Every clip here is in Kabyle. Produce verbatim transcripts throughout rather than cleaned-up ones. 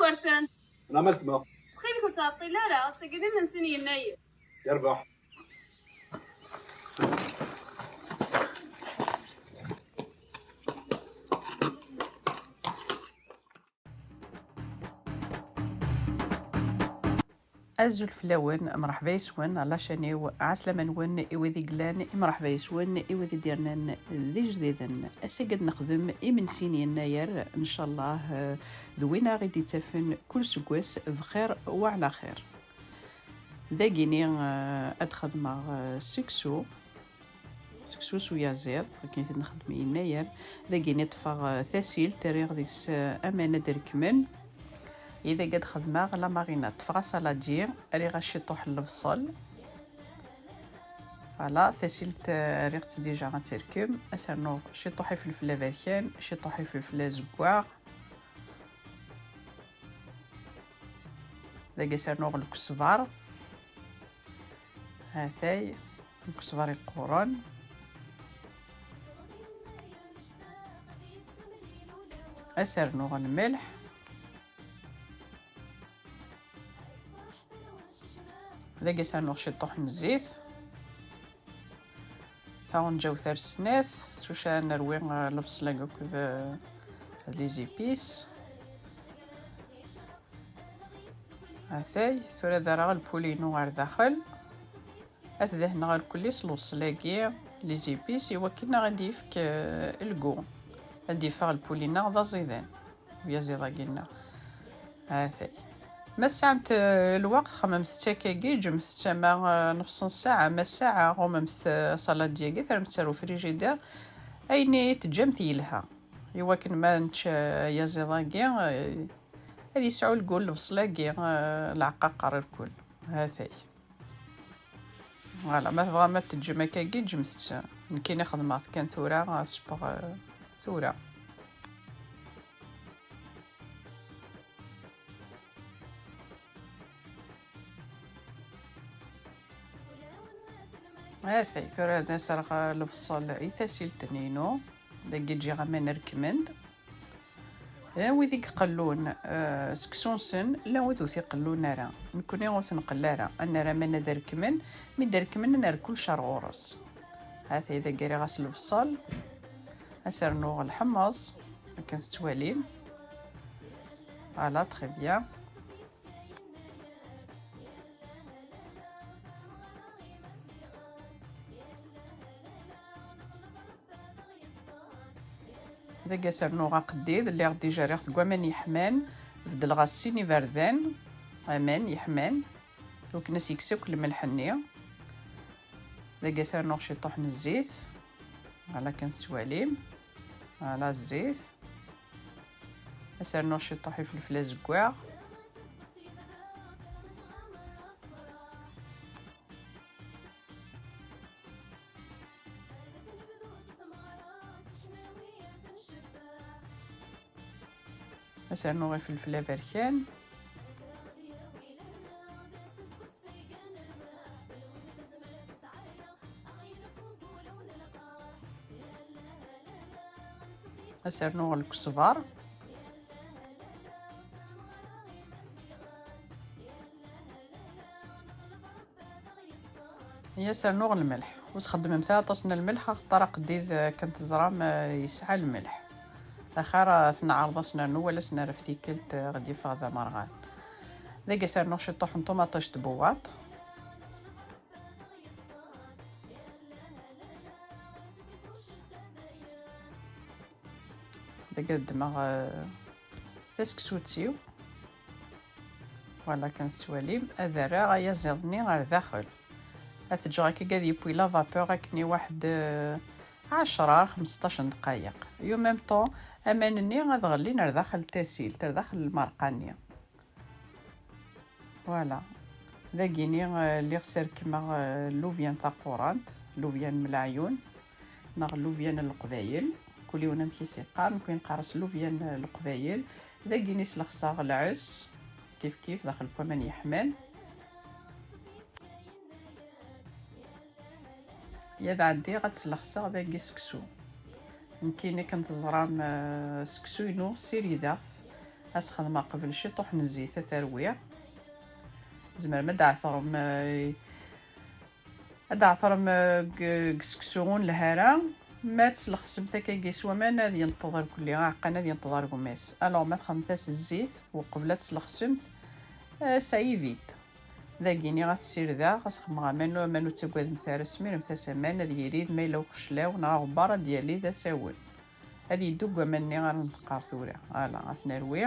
Werten. Neɣ ma tma. Ttxil-k ur ttɛeṭṭil ara, ass-agi d imensi n yennayer. Yerbeḥ. Azul fell-awen, mreḥba yes-wen, ɛla ccan-iw, ɛeslama-nwen i wid i yellan, i mreḥba yes-wen, i wid i d-yernan d ijdiden. Ass-agi ad nexdem imensi n yennayer, ncallah, eh, d win ara ɣ-d-ittafen kul seggas bxir wa ɛla xir. Dagini, eh, ad xedmeɣ, eh, seksu. Seksu s uyaziḍ, akken i t-nexdem i yennayer. Dagini ṭṭfeɣ, eh, tasilt, rriɣ deg-s, eh, aman ad rekmen. Idagi ad xedmeɣ la marinade. Ṭṭfeɣ asaladi, rriɣ-as ciṭuḥ n lebṣel. Voilà, tasilt, eh, rriɣ-tt déjà ad terkem. Ad s-rnuɣ ciṭuḥ ifelfel aberkan, ciṭuḥ ifelfel azeggaɣ. Dagi ad s-rnuɣ lkesbar. Hatay, lkesbar iqquren. Ad s-rnuɣ lmelḥ. Dagi ad s-rnuɣ ciṭuḥ n zzit. Taɣenǧawt ar snat, s uca nerwi, eh, lebṣel-agi akked, eh, les épices. Atay, tura ad rreɣ lpul-inu ar daxel. Ad t-dehneɣ irkelli s lebṣel-agi, les épices, i wakken ad ɣ-d-yefk, eh, lgu. Ad d-yeffeɣ lpul-nneɣ d aẓidan. Uyaziḍ-agi-nneɣ. Atay. Ma tesɛamt, eh, lweqt, xemmemt-tt akkagi, ǧǧemt-tt ama, eh, nefṣ n ssaɛa, ama ssaɛa, ɣummemt, eh, asaladi-agi, terremt-tt ar ufrijidir. Ayen i teǧǧamt yelha. I wakken ma nečč, eh, ayaziḍ-agi, eh, ad yesɛu lgu lebṣel-agi, eh, leɛqaqer irkul. Hatay. Voilà, ma tebɣam ad teǧǧem akkagi, ǧǧemt-tt. Nekkini xedmeɣ-t kan tura, ad ṣebbeɣ, eh, tura. Atay, tura ad as-rreɣ lebṣel i tasilt-nni-inu. Dagi ǧǧiɣ aman rekmen-d. Llan wid i iqellun, eh, seksu-nsen, llan wid ur t-iqellun ara. Nekkni ur t-nqell ara. Ad nerr aman ad rekmen, mi d-rekmen ad nerr kullec ar ɣur-s. Hatay dagi rriɣ-as lebṣel. Ad s-rnuɣ lḥemmeẓ, akken tettwalim. Voilà, très bien. Dagi ad s-rnuɣ aqeddid, lliɣ déjà rriɣ-t deg waman yeḥman, beddleɣ-as sin iberdan, aman yeḥman, iwakken ad s-yekkes akk lmelḥ-nni. Dagi ad s-rnuɣ ciṭuḥ n zzit, voilà kan tettwalim, voilà zzit. Ad s-rnuɣ ciṭuḥ ifelfel azeggaɣ. Ad s-rnuɣ ifelfel aberkan. Ad s-rnuɣ lkesbar. Ad s-rnuɣ lmelḥ. Ur txeddmemt ara aṭas n lmelḥ, axaṭer aqeddid, eh, kan teẓram, eh, yesɛa lmelḥ. Axir, eh, ad t-neɛreḍ ad s-nernu wala ad s-nerr ɣef tikkelt, eh, ɣ-d-yeffeɣ d amerɣan. Dagi ad s-rnuɣ ciṭuḥ n ṭumaṭic n tbewwaṭ. Dagi ad ddmeɣ, eh, taseksut-iw. Voilà, kan tettwalim, ad rreɣ ayaziḍ-nni ar daxel. Ad t-ǧǧeɣ akka ad yewwi la vapeur akken i waḥed, eh, ɛecra ar xmesṭac n ddqayeq. Et en même temps, aman-nni ad ɣellin ar daxel n tasilt, ar daxel n lmerqa-nni. Voilà. Dagini, eh, lliɣ sserkmeɣ, eh, llubyan taqurant, llubyan n leɛyun, neɣ llubyan n leqbayel. Kul yiwen amek i s-iqqar, nekkni neqqar-as llubyan n leqbayel. Dagini slexseɣ lɛes, kif kif, daxel n waman yeḥman. Yad ɛeddiɣ ad slexseɣ dagi seksu. Nekkini kan teẓram, eh, seksu-inu ssirideɣ-t. Ad s-xedmeɣ qbel ciṭuḥ n zzit, ad t-rwiɣ. Tzemrem ad d-tɛeṭrem, eh, ad d-tɛeṭrem, eh, deg, deg seksu ur nelhi ara. Ma ad t-slexsemt akkagi s waman, ad yenṭeḍ irkelli, aɛeqqan ad yenṭeḍ ɣer gma-s. Alors, ma txedmemt-as zzit uqbel ad t-slexsemt, eh, ça évite. Dagini ad t-ssirdeɣ, ad s-xedmeɣ aman, aman ur ttagademt ara, smiremt-as aman, ad yili d ma yella uxeclaw neɣ aɣebbar ad d-yali d asawen. Ad yeddu deg waman-nni ara nteqqar tura. Voilà, ad t-nerwi.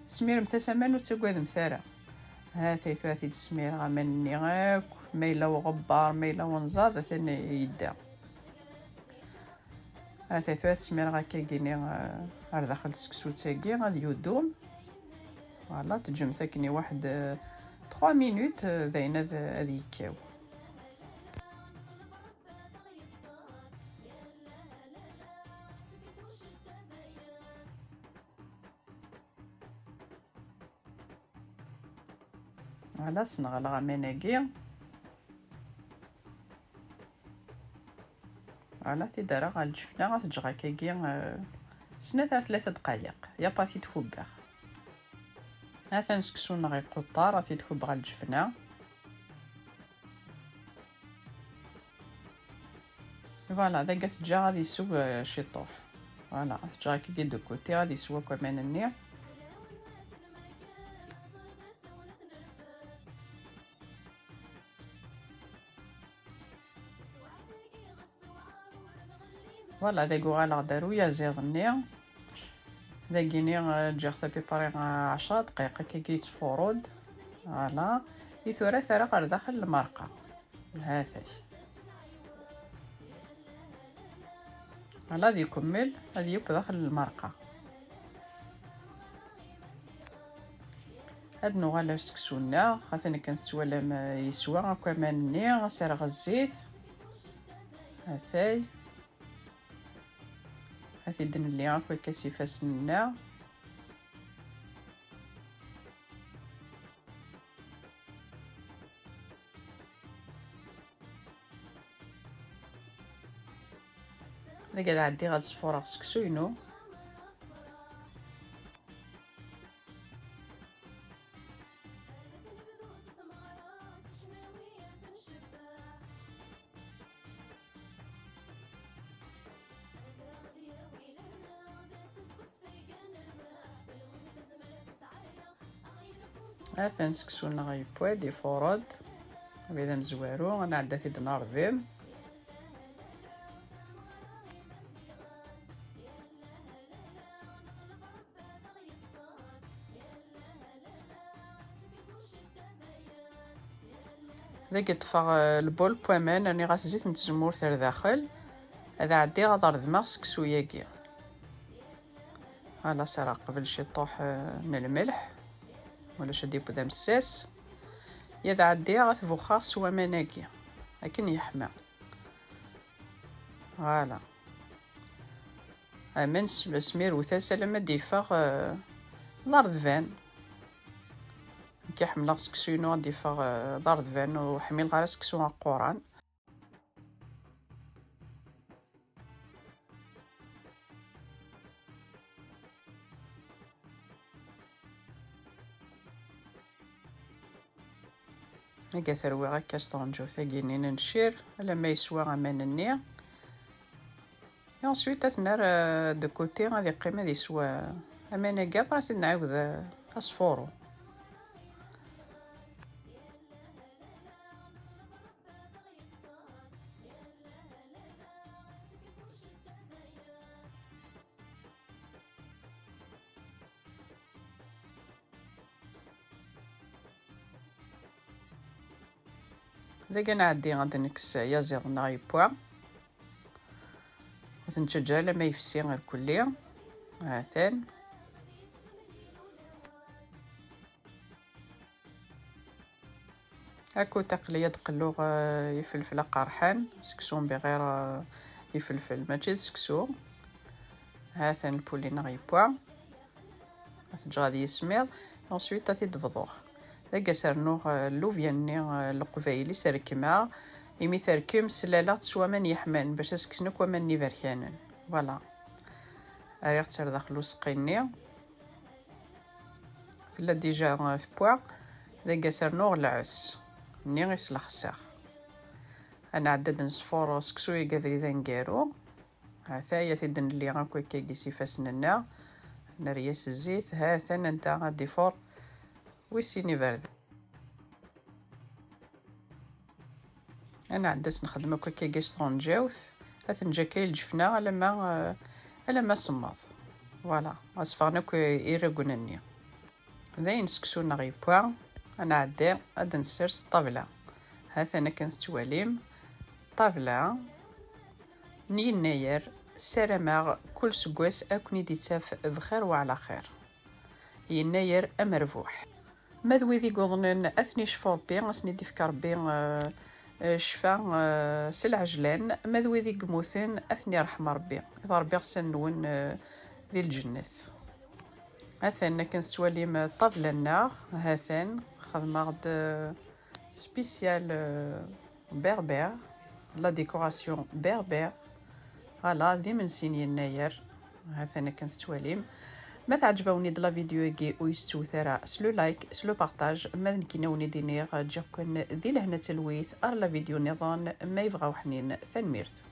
Smiremt-as aman ur ttagademt ara. Ha-t-ay tura ad t-id-smireɣ aman-nni akk, ma yella uɣebbar, ma yella unẓad, atan yedda. Ha-t-ay tura ad smireɣ akkagini, eh, ar daxel n tseksut-agi, ad yudum. Voilà, teǧǧemt akken i waḥed, eh, trois minutes, eh, d ayen ad, ad yekkaw. Voilà, sneɣleɣ aman-agi. Voilà, t-id-rreɣ ɣer lǧefna, ad t-ǧǧeɣ akkagi, eh, snat ar tlata dqayeq, ya pas t-id-kubbeɣ. Atan seksu-nneɣ iquṭṭer, ad t-id-kubbeɣ ɣer lǧefna. Voilà, dagi ad t-ǧǧeɣ ad isew, eh, ciṭuḥ. Voilà, ad t-ǧǧeɣ akkagi de côté, ad isew akk aman-nni. Voilà, dagi uɣaleɣ-d ar uyaziḍ-nni. Dagini, eh, ǧǧiɣ-t à peu près, eh, ɛecra dqayeq akkagi yettfuṛu-d. Voilà. I tura terra ɣer daxel lmerqa. Ha-t-ay. Voilà, ad ikemmel, ad yeww daxel lmerqa. Ad nuɣal ar seksu-nneɣ, atan akken tettwalam, eh, yeswa akk aman-nni, ad s-rreɣ zzit. Ha-t-ay. Ad t-id-nelli akk akka s ifassen-nneɣ. Dagi ad ɛeddiɣ ad sfureɣ seksu-inu. Atan seksu-nneɣ yewwa-d, ifuṛ-d. Abrid amezwaru, ad nɛeddi ad t-id-nerdim. Dagi ṭṭfeɣ, eh, lbul n waman, rniɣ-as zzit n tzemmurt ar daxel. Ad ɛeddiɣ ad ṛedmeɣ seksu-yagi. Ala, saraɣ qbel ciṭuḥ, eh, n lmelḥ, ulac ad d-yewwed amessas. Ad ɛeddiɣ ad t-buxxeɣ s waman-agi, akken yeḥma. Voilà. Aman s-, smirwet-as alamma d-yeffeɣ, eh, d aṛedban. Nekk ḥemmleɣ seksu-inu ad d-yeffeɣ, eh, d aṛedban, ur ḥmileɣ ara seksu aquran. Aga terwi akka s tɣenǧawt-agi-nni n ncir, alamma yeswa aman-nni. Et ensuite, ad t-nerr, euh, de côté, ad yeqqim ad yeswa aman-agi, après ad nɛiwed, euh, asfuru. Dagi ad nɛeddi ad nekkes ayaziḍ-nneɣ yewwa. Ur t-nettaǧǧa alamma yefsi irkelli. Ha-t-an. Akked aql-iyi ad qelluɣ, eh, ifelfel aqerḥan, seksu n biɣir, eh, ifelfel, mačči d seksu. Ha-t-an lpuli-nneɣ yewwa. Ad t-ǧǧeɣ ad yismiḍ, ensuite ad t-id-bḍuɣ. Dagi ad s-rnuɣ, eh, llubya-nni, eh, n leqbayel i s-rekmeɣ, imi terkem slaleɣ-tt s waman yeḥman bac ad s-kksen akk waman-nni iberkanen. Voilà. Rriɣ-tt ar daxel useqqi-nni. Tella déjà tewwa. Dagi ad s-rnuɣ lɛes nni i s-lexseɣ. Ad nɛeddi ad nesfur seksu-agi abrid aneggaru. Ha-t-aya ad t-id-nelli akk akkagi s ifassen-nneɣ. Nerr-as zzit, ha-t-an anda ad d-ifuṛ wis sin iberdan. Ad nɛeddi ad s-nexdem akk akkagi s tɣenǧawt. Ad t-neǧǧ akka i lǧefna alamma, eh, alamma semmeḍ. Voilà, ad sfeɣen akk iraggen-nni. Dayen seksu-nneɣ yewwa, ad nɛeddi ad d-nessers ṭṭabla. Ha-t-an akken tettwalim, ṭṭabla n yennayer, ssarameɣ kul seggas ad ken-id-ittaf bxir wa ɛla xir. Yennayer amerbuḥ. Ma d wid i yuḍnen, ad ten-icfu Rebbi, ad sen-id-ifk Rebbi, eh, eh, ccfa, eh, s lɛejlan. Ma d wid i yemmuten, ad ten-irḥem Rebbi. Iḍ Rebbi iɣsan-nwen, eh, di lǧennet. Atan akken tettwalim ṭṭabla-nneɣ, hatan xedmeɣ-d, eh, spécial, eh, berbère, la décoration berbère. Voilà, d imensi n yennayer. Hatan akken tettwalim. Ma teɛǧeb-awen-id la vidéo-agi, ur yi-tettewt ara s le like, s le partage. Ma d nekkini ad wen-id-iniɣ, ǧǧiɣ-ken di lehna d talwit, ar la vidéo nniḍen, ma yebɣa uḥnin. Tanemmirt.